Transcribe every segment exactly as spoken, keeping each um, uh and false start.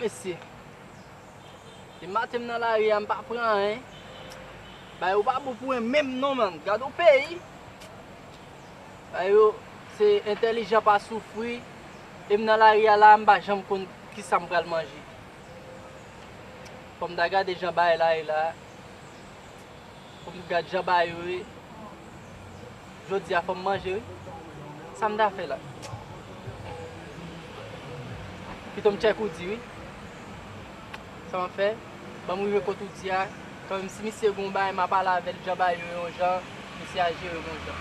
Mesye, depi maten m nan lari a, m pa pran anyen. Bagay yo pa bon pou mwen menm non, man. Gade yon peyi. Bagay yo, se entèlijan pa soufri. E m nan lari a la, m pa janm konn kisa m pral manje. Fò m ta gade jan bagay la ye la. Fò m gad jan bagay yo ye. Jodi a fò m manje wi. Sa m ta fè la? Pito m tchèk ou di wi. Sa m ap fè? Ban m rive kote ou di a. Kanmenm si misye gon bagay, m a pale avè l, jan bagay yo ye yon jan, misye a jere m yon jan.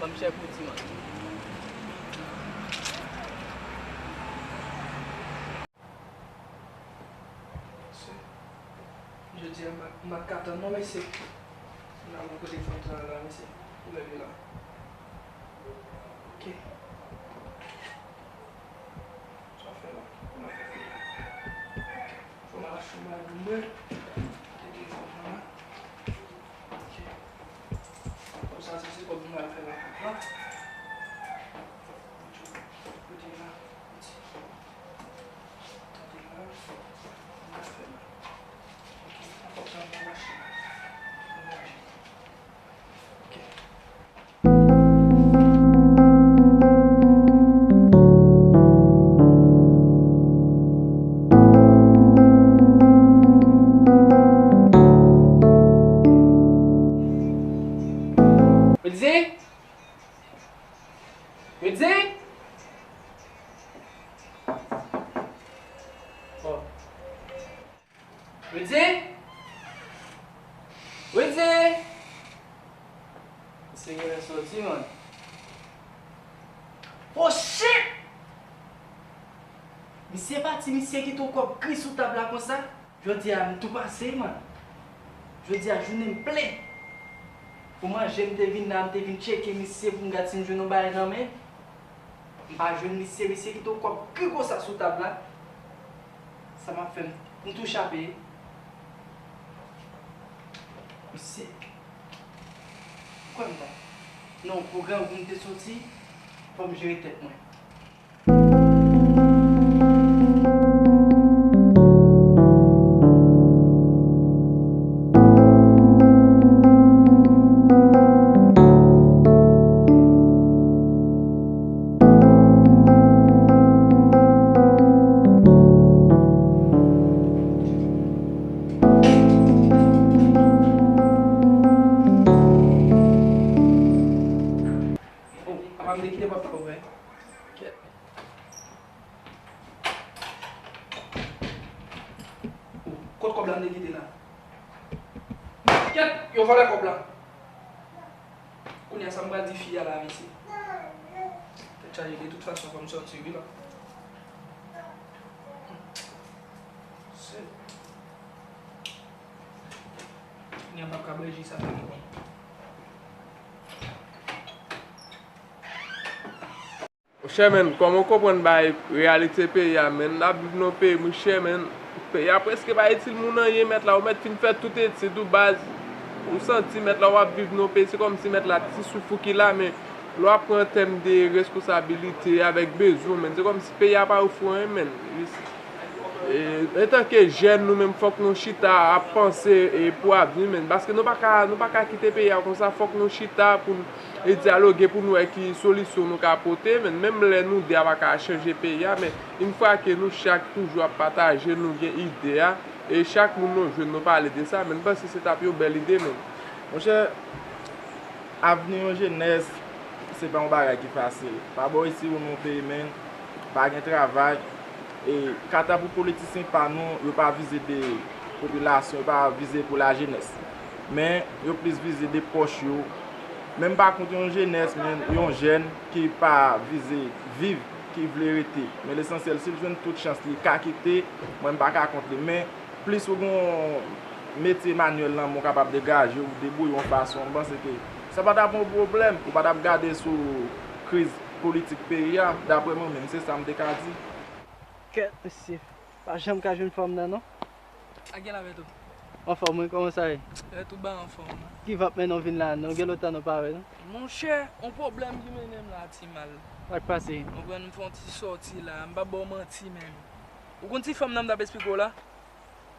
Ban m tchèk ou di, man. Jodi a, m pa, m pa ka tann non, mesye. M nan bon kote fanm sa la, mesye. Ou leve la. Ok. Sa fè la. Sa fè la. Fò m al achte yon bagay pou mwen. Mete telefòn nan la. Ok. Kòb sa, se, se kòb m pral fè nan kont la. Kote la. Wildy? Wildy? Oh. Wildy? Wildy? Misye genlè soti, man. Oh shit! Misye pati, misye kite yon kòb gri sou tab la konsa. Jodi a, m tou pase, man. Jodi a, jounen m plen. Pou manje, m te vin la, m te vin tcheke misye pou m gad si m jwenn yon bagay nan men. M pa jwenn misye, misye kite yon kòb gri konsa sou tab la. Sa m ap fè, m, m tou chape. Misye. Kwè m ta. Non, pou grangou m te soti, fò m jere tèt mwen. Oh, apa m te kite pòt la ouvè? Kèt. Kot kòb la m te kite la? Kèt, yo vòlè kòb la. Kounye a sa m pral di fi a la, mesye? Tèt chaje, de tout fason fò m sòti wi la. Se. Kounye a m p ap ka bwè ji sa fini. Monchè, menn, kòman w konprann bay reyalite peyi a, menn? N ap viv nan yon peyi, monchè, menn, peyi a prèske pa itil moun anyen, mèt la, ou mèt fin fè tout etid ou, baz, ou santi, mèt la, w ap viv nan yon peyi, se kòmsi, mèt la, ti souf ou ki la, men lè w ap pran an tèm de responsabilite avèk bezwen, menn, se kòmsi peyi a pa ofri w anyen, menn. E, antanke jèn, nou menm, fòk nou chita ap panse, e, pou avni, menn, paske nou pa ka, nou pa ka kite peyi a konsa, fòk nou chita pou n e dyaloge pou n wè ki solisyon nou ka pote, men menm lè nou de a pa ka chanje peyi a, men yon fwa ke nou chak toujou ap pataje, nou gen ide a, e chak moun nou jwenn nou pale de sa, men m panse se t ap yon bèl ide, men. Monchè, avni yon jenès, se pa yon bagay ki fasil. Pa bò isi ou nan yon peyi, men, pa gen travay, e kanta pou politisyen pa nou, yo pa vize de popilasyon, yo pa vize pou lajenès. Men, yo plis vize de pòch yo. Men m pa kont yon jenès, men yon jèn ki pa vize viv, ki vle rete. Men lesansyèl, si l jwenn tout chans li ka kite, mwen m pa ka kont li. Men, plis ou gen yon metye manyèl nan men w, kapab degaje w, debouye w yon fason, m panse ke sa pa t ap yon pwoblèm. Ou pa t ap gade sou kriz politik peyi a, daprè mwen menm, se sa m te ka di. Kèt, mesye. Pa janm ka jwenn fanm nan, non. Sa k gen la avè tou? Anfòm, wi, kòman sa ye? Lè tou ba anfòm. Ki vant mennen w vin la? Nou gen lontan nou pa wè, non? Monchè, yon pwoblèm ki mennen m la, ti mal. Sa k pase? Ou konprann, m fè yon ti sòti la, m p ap ba w manti, menn. Ou konn ti fanm nan m t ap esplike w la?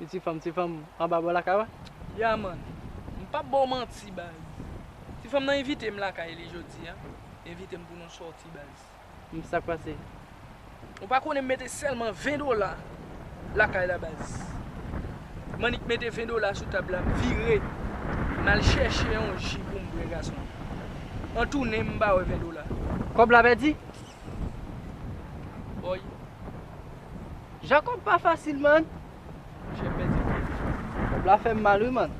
Ki ti fanm, ti fanm anba bò lakay ou a? Ya, man. M p ap ba w manti, baz. Ti fanm nan envite m lakay li jodi a. Envite m pou nou sòti, baz. M, sa k pase? Ou pa konnen m mete sèlman ven dola lakay la, baz. M annik mete ven dola sou tab la, m vire. M al chèche yon ji pou m bwè, gason. An tounen, m pa wè ven dola. Kòb la pèdi? Boy. Jacob pa fasil, man. Monchè, m pèdi kòb. Kòb la fè m mal, wi, man.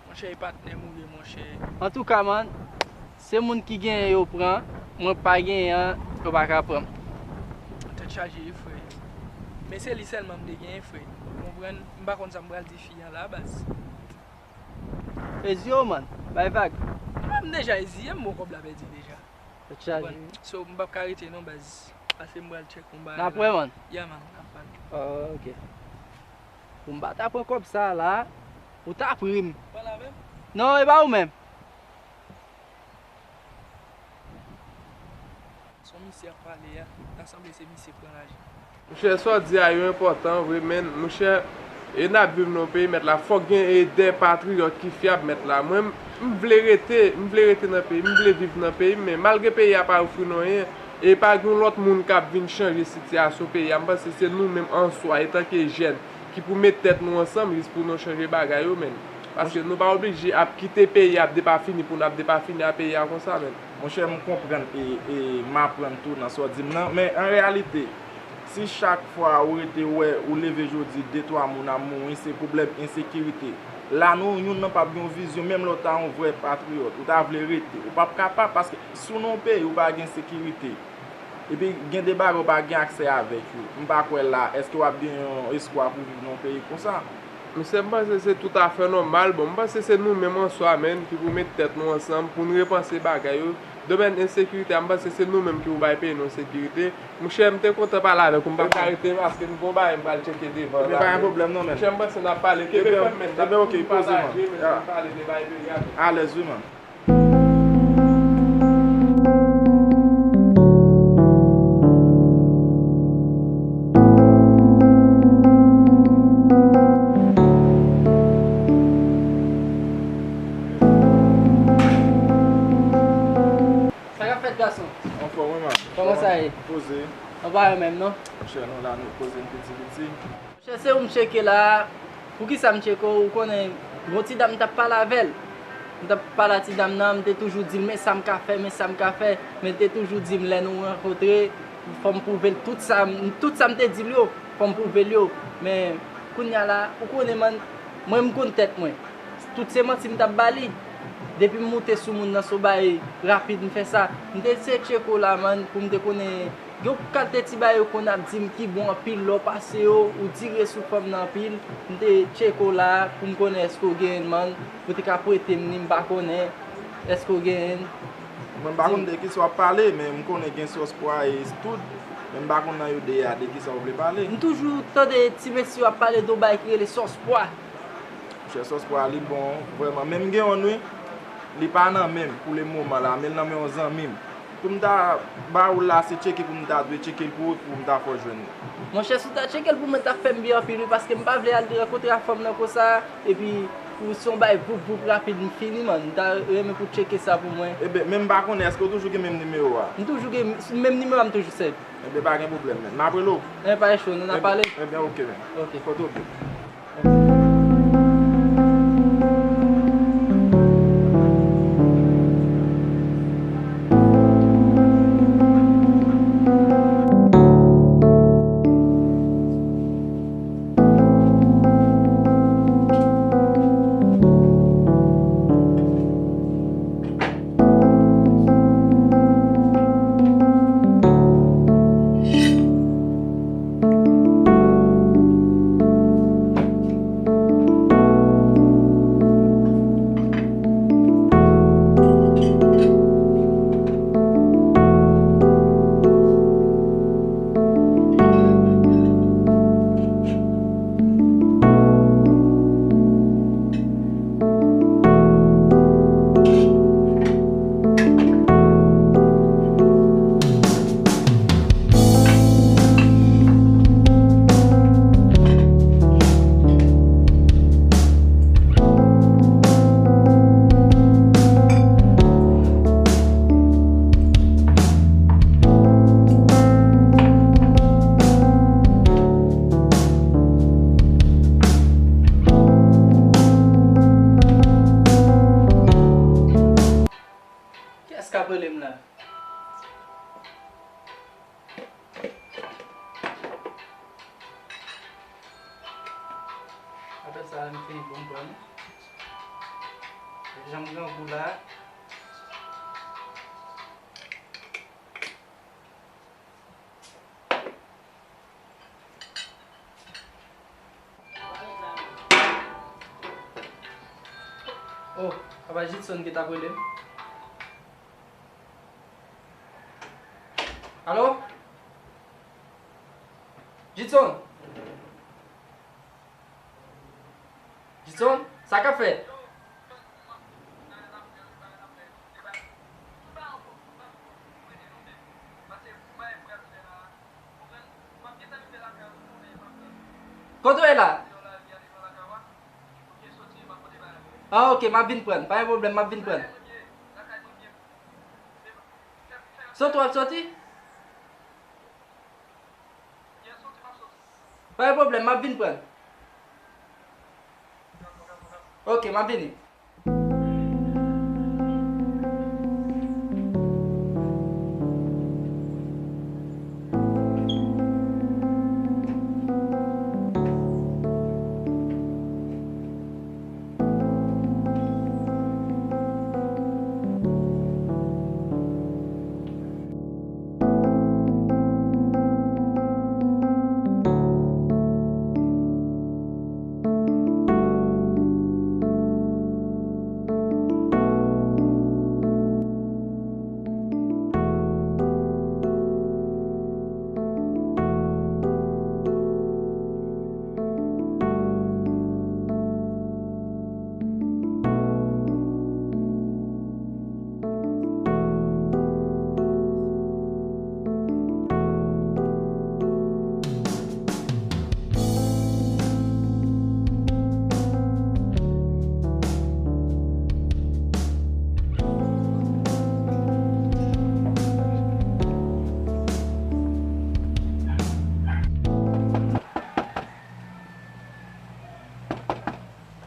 Monchè, e patnè m ou ye, monchè. Antouka, man, se moun ki genyen yo pran, mwen pa genyen an, yo pa ka pran m. Tèt chaje, wi, frè. Men se li sèlman m te genyen, frè. Ou konprann? M pa konn sa m pral di fi an la, baz. Eziye w, man. Bay vag. A, m deja eziye, m bon kòb la pèdi deja. Tèt chaje. Ou konprann? So, m p ap ka rete non, baz. Pase m pral tchèk yon bagay la. N ap wè, man. Ya, man, n ap pale. Oh, ok. Pou m pa ta pran kòb sa a la, ou ta pri m. Pale avè m? Non, e pa ou menm. Son misye ap pale a, ta sanble se misye k pran lajan. Monchè, sa w di a yo enpòtan vre, men, monchè, e n ap viv nan yon peyi, mèt la, fòk gen, e, de patriyòt ki fyab, mèt la. Mwen, m, m vle rete, m vle rete nan peyi m, m vle viv nan peyi m, men malgre peyi a pa ofri nou anyen, e pa gen yon lòt moun k ap vin chanje sitiyasyon peyi a. M panse se nou menm an swa, etanke jèn, ki pou met tèt nou ansanm jis pou nou chanje bagay yo, menn. Paske nou pa oblije ap kite peyi a ap depafini pou n ap depafini a peyi a konsa, menn. Monchè, m konprann e, e m aprann tou nan sa w di m nan, men an reyalite, si chak fwa ou rete wè, ou leve jodi, de twa moun ap mouri, se pwoblèm ensekirite. La nou youn nan p ap gen yon vizyon, menm lè w ta yon vrè patriyòt, ou ta vle rete, ou p ap kapab, paske si w nan yon peyi ou pa gen sekirite, epi gen de bagay ou pa gen aksè avèk yo, m pa kwè la, èske w ap gen yon espwa pou viv nan yon peyi konsa? Mesye, m panse se toutafè nòmal. Bon, m panse se nou menm an swa menm ki pou met tèt nou ansanm pou n repanse bagay yo. Domèn ensekirite a, m panse se nou menm ki pou bay peyi nou sekirite. Monchè, m te kontan pale avèk ou, m pa ka rete paske m gon bagay m pral tcheke devan la. Ebyen, pa gen pwoblèm non, menn. Monchè, m panse n ap pale. Kenbe fèm, menn. N ap pataje, menn, pou n pale de bagay peyi a tou. Alèz wi, man. Sa k ap fèt, gason? Anfòm, wi, man. Kòman sa ye? Poze. Anba yo menm, non? Monchè, nou la, nou poze n piti piti. Monchè, se ou m tcheke la a. Poukisa m tcheke w? Ou konnen, gon ti dam m t ap pale avè l. M t ap pale a ti dam nan, m te toujou di l, men sa m ka fè, men sa m ka fè. Men l te toujou di m, lè nou rankontre, fò m pwouve l tout sa, m- tout sa m te di l yo, fò m pwouve l yo. Men, kounye a la, ou konnen, man, mwen, m konn tèt mwen. Tout se manti m t ap ba li. Depi m moute sou moun nan, se yon bagay rapid m fè sa. M te eseye tcheke w la, man, pou m te konnen gen yon kalite ti bagay yo konn ap di m ki bon anpil lè w pase yo, ou dire sou fanm nan anpil. M te tcheke w la a pou m konnen èske w genyen l, man. Ou te ka prete m li, m pa konnen. Èske w genyen l? Mwen m pa konn de kisa w ap pale, men m konnen gen sòs pwa e stout. Men m pa konn nan yo de a de kisa w vle pale. M toujou tande ti mesye yo ap pale de yon bagay ki rele sòs pwa. Monchè, sòs pwa li bon, vrèman. Men m gen youn, wi. Li pa nan men m pou le moman la, men l nan men yon zanmi m. Pou m ta ba ou l la, se tcheke pou m ta dwe tcheke l pou ou, pou m ta fè w jwenn li. Monchè, si w ta tcheke l pou mwen, t ap fè m byen anpil, wi, paske m pa vle al rankontre ak fanm nan konsa, epi pou se yon bagay voup voup rapid, m fini, man. M ta renmen pou w tcheke sa pou mwen. Ebyen, men m pa konnen, èske w toujou gen menm nimewo a? M toujou gen menm nimewo a, m toujou sèvi. Ebyen, pa gen pwoblèm, men. M ap rele w. Ebyen, pa gen cho, nou n ap pale. Ebyen, oke, men. Oke. Kote w ye? ap rele m la. Apèl sa a, m fini pou m pran. Jan m grangou la. Oh, papa Jidson ki t ap rele m. Alo? Jidson? Jidson, sa k ap fèt? Kote w ye la? Ah, ok, m ap vin pran. Pa gen pwoblèm, m ap vin pran. Soti w ap soti? Pa gen pwoblèm, m ap vin pran. Ok, m ap vini.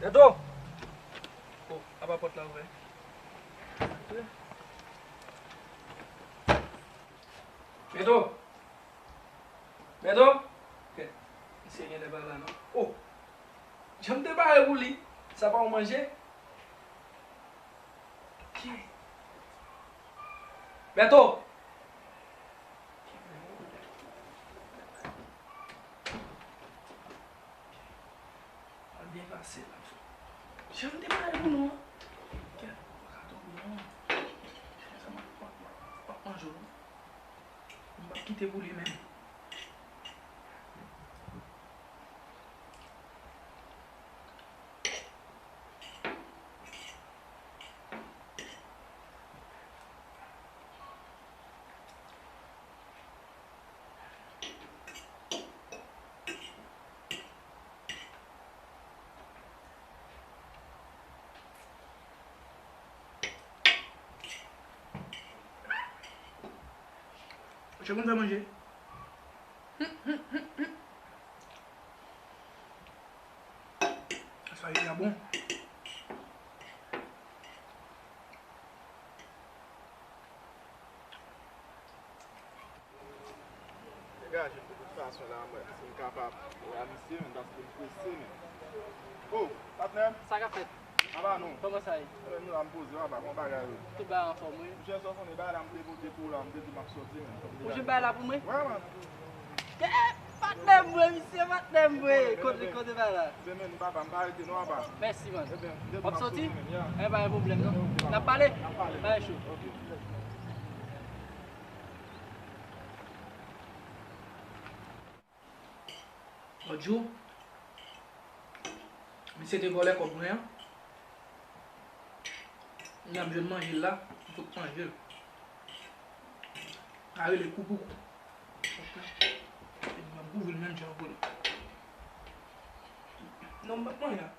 Beto! Oh, apa pòt la ouvè. Beto! Beto! Kèt. Misye genlè pa la non. Oh! Jan m te pare pou li. Sa pa yon manje? Beto! Al byen pase la. Jan m te pare pou nou an. Kèt, mwen ka tonbe non. Sa m ap, m ap, m ap manje w non. M p ap kite pou li menm. Ou konn fè manje? Sa deja bon. Degaje m de tout fason la, mwen, si m kapab wè misye, men, paske m prese, men. Oh, patnè m! Sa k ap fèt? Anba non. Kòman sa ye? Ebyen, nou la, m poze, papa, kòman bagay yo? Tout bagay anfòm, wi. Monchè, sa w konnen bagay la, m te pote pou w la, m te di m ap sòti, men. Ou jwenn bagay la pou mwen? Wè, man. Eh, patnè m vre, misye, patnè m vre. Kote, kote bagay la? Ebyen, men, papa, m pa rete non, papa. Mèsi, man. Ebyen, m te di m ap sòti, men, ya. W ap sòti? Eh, pa gen pwoblèm, non. Ok, papa. N ap pale? N ap pale. Bagay cho. Ok. Lòt jou, misye te vòlè kòb mwen an. Kounya m jwenn manje l la, m fout manje l. Sa rele koukoukou. Fòk la. Epi m ap kouvri l menm jan pou li. Non, m p ap manje la.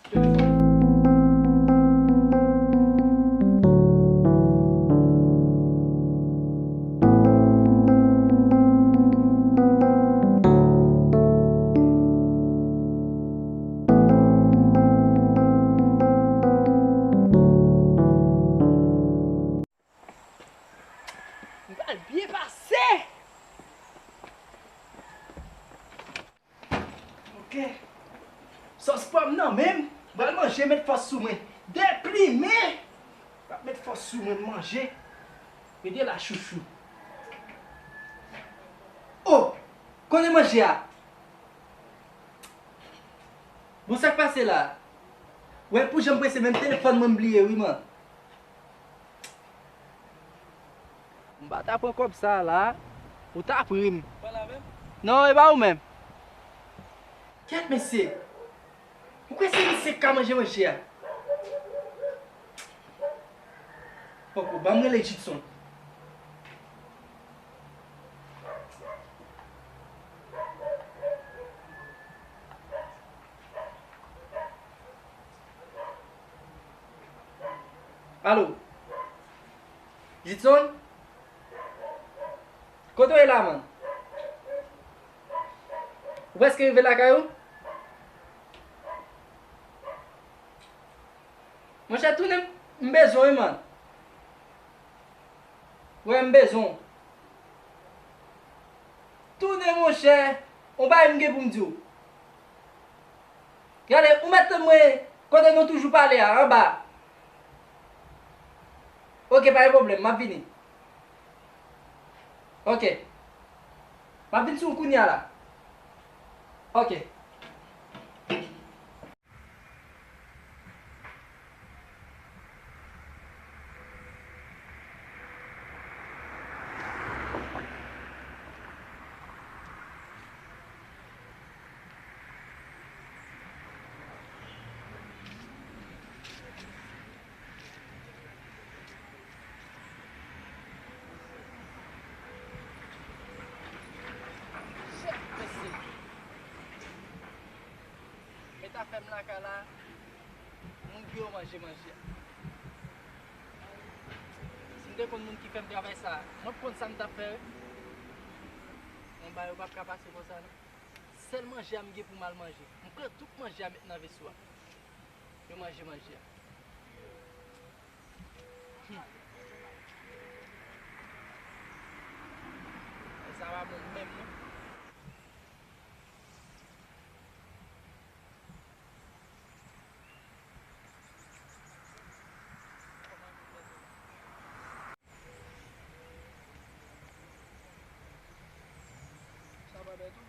Manje, met fòs sou mwen. Deplimen! W ap met fòs sou mwen, manje. Rete la, chouchou. Oh! Kote manje a? Bon, sa k pase la? Wè, pou jan m prese, menm telefòn mwen m bliye, wi, man. M pa ta pran kòb sa a la, ou ta ap ri m. Pale avè m. Non, e pa ou menm. Kèt mesye. Ou kwè se misye k ka manje manje a? Poko, ban m rele Jidson. Alo? Jidson? Kote w ye la, man? Ou prèske rive lakay ou? Monchè, tounen, m bezwen w, wi, man. Wè, m bezwen w. Tounen, monchè, on bagay m gen pou m di w. Gade, ou mèt tann mwen kote nou toujou pale a, anba. Oke, pa gen pwoblèm, m ap vini. Oke. M ap vin sou ou kounye a la. Oke. Shit, mesye. Met afè m lakay la, moun pou yo manje manje a. Si m te konn moun ki fè m travay sa a, mwen p konn sa m t ap fè, wi. Yon bagay yo p ap ka pase konsa, non. Sèl manje a m gen pou m al manje. M pran tout manje a met nan veso a. Yo manje manje a. Hmm. E sa pa bon menm, non. Sa pa bèt ou?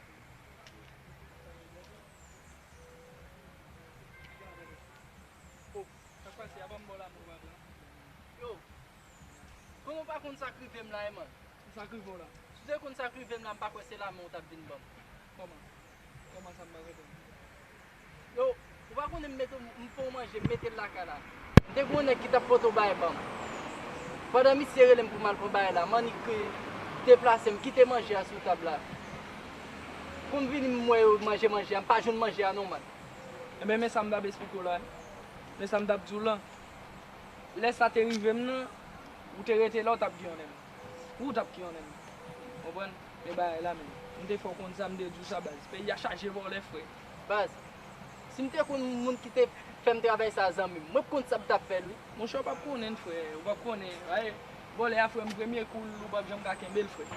Oh, sa k pase? A pa m ba w lanmou, pa blan. Yo, konnen w pa konn sa k rive m la, e man. Sa k rive w la? Si w te konn sa k rive m la, m pa kwè se lanmou w t ap vin ban m. Kòman? Kòman sa m pa konprann? Yo, ou pa konnen m mete, m fè w manje, m mete l lakay la. M te gen yon nèg ki t ap pote yon bagay ban m. Pandan misye rele m pou m al pran bagay la, m annik deplase m, kite manje a sou tab la. Pou m vini, m wè yo manje manje a, m pa jwenn manje a non, man. Ebyen, men sa m t ap esplike w la. Men sa m t ap di w lan. Lè sa te rive m nan, ou te rete la, ou t ap gen yon nèg. Ou t ap gen yon nèg. Konprann? Men bagay la menm. M te fè w konn sa, m te di w sa, baz. Peyi a chaje vòlè, frè. Baz, si m te konn moun ki te fè m travay sa, zanmi m, mwen p konn sa m t ap fè l, wi. Monchè, ou p ap konnen, frè. Ou p ap konnen. Ay, vòlè a, frè m, premye kou l, ou p ap janm ka kenbe l, frè.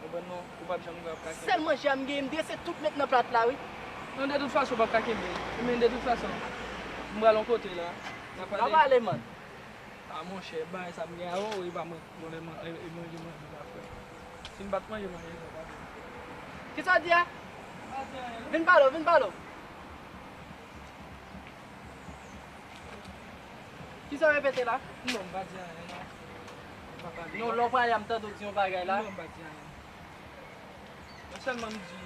Konprann non? Ou p ap janm ka kenbe l. Sèl manje a m genyen, m drese tout met nan plat la, wi. Non, de tout fason, ou p ap ka kenbe l. Men de tout fason, m pral yon kote la. N ap pale. N ap pale, man. A, monchè, bagay sa m gen avè w, e pa mwen. Mwen, e, e manje, manje sa, frè. Si m pa t manje, manje sa, pa vre. Kisa w di a? M pa di anyen, non. Vin pale w, vin pale w. Kisa w repete la? Non, m pa di anyen, non. M pa pale, non, non. Lè w prale a, m tande w di yon bagay la. Non, m pa di anyen. Mwen sèlman m di,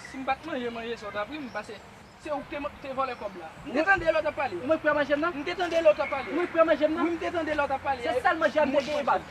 si m pa t manje, manje sa w t ap ri m, pase se ou k te, te vòlè kòb la. M te tande lè w t ap pale. Mwen k pran manje m nan? M te tande lè w t ap pale. Mwen k pran manje m nan? Wi, m te tande lè w t ap pale. Se sèl manje a m te genyen, baz.